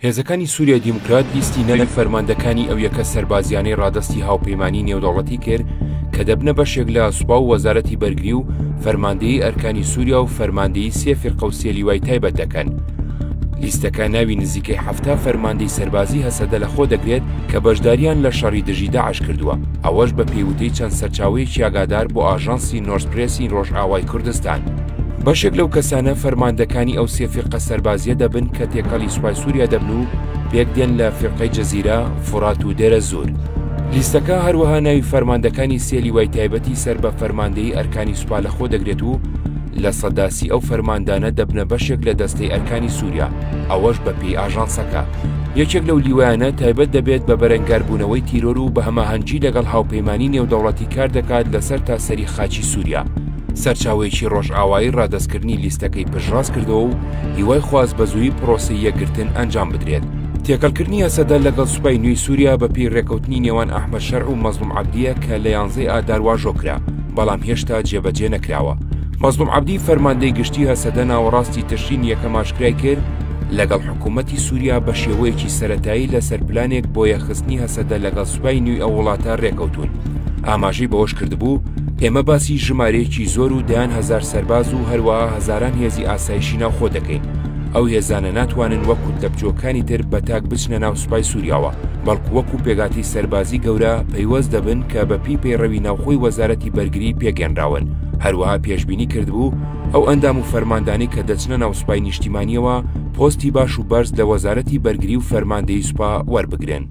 هێزەکانی سوریای دیموکرات لیستی ناوی فەرماندەکانی ئەو یەکە سەربازیانەی ڕادەستی هاوپەیمانی نێودەوڵەتی کرد کە دەبنە بەشێک لە سوپا و وەزارەتی بەرگری و فەرماندەیی ئەرکانی سووریا و فەرماندەیی سێ فیرقە و سێ لیوای تایبەت دەکەن. لیستەکە ناوی نزیکەی 70 فەرماندەی سەربازی هەسەدە لەخۆ دەگرێت کە بەشداریان لە شەڕی دژی داعش کردووە، ئەوەش بە پێی وتەی چەند سەرچاوەیەکی ئاگادار بۆ ئاژانسی نۆرس پرێسی ڕۆژئاوای کوردستان. بەشێک لەو کەسانە فەرماندەکانی ئەو سێ فیرقە سەربازییە دەبن کە تێکەڵی سوپای سووریا دەبن و پێکدێن لە فیرقەی جەزیرە، فورات و دێرەزوور. لیستەکە هەروەها ناوی فەرماندەکانی سێ لیوای تایبەتی سەر بە فەرماندەیی ئەرکانی سوپا لەخۆ دەگرێت و 30% ئەو فەرماندانە دەبنە بەشێک لە دەستەی ئەرکانی سووریا، ئەوەش بەپێی ئاژانسەکە. یەکێک لەو لیوایانە تایبەت دەبێت بە بەرەنگاربوونەوەی تیرۆر و بە هەماهەنگی لەگەڵ هاوپەیمانی نێودەوڵەتی کار دەکات لەسەر تاسەری خاکی سووریا. سەرچاوەیەکی ڕۆژئاوایی ڕادەستکردنی لیستەکەی پشتڕاست کردەوە و هیوای خواست بە زوویی پرۆسەی یەکگرتن ئەنجام بدرێت. تێکەڵکردنی هەسەدە لەگەڵ سوپای نوێی سووریا بەپێی ڕێکەوتنی نێوان ئەحمەد شەرع و مەزڵوم عەبدییە کە لە یانزەی ئادار واژۆ کرا، بەڵام هێشتا جێبەجێ نەکراوە. مەزڵوم عەبدی فەرماندەی گشتی هەسەدە ناوەڕاستی تشرینی یەکەم ئاشکرای کرد، لەگەڵ حکوومەتی سووریا بە شێوەیەکی سەرەتایی لەسەر پلانێک بۆ یەکخستنی هەسەدە لەگەڵ سوپای نوێی ئەو وڵاتە رێکەوتوون. ئاماژەی بەوەشکردبوو، ئێمە باسی ژمارەیەکی زۆر و دەیان هەزار سەرباز و هەروەها هەزاران هێزی ئاسایشی ناوخۆ دەکەین. ئەو هێزانە ناتوانن وەک کوتلە بچووکەکانی تر بە تاک بچنە ناو سوپای سووریاوە، بەڵکو وەکو پێکهاتەی سەربازی گەورە پەیوەست دەبن کە بە پێی پەیڕەوی ناوخۆی وەزارەتی بەرگری پێکهێنراون. هەروەها پێشبینی کردبوو، ئەو ئەندام و فەرماندانەی کە دەچنە ناو سوپای نیشتیمانییەوە پۆستی باش و بەرز لە وەزارەتی بەرگری و فەرماندەیی سوپا وەربگرن.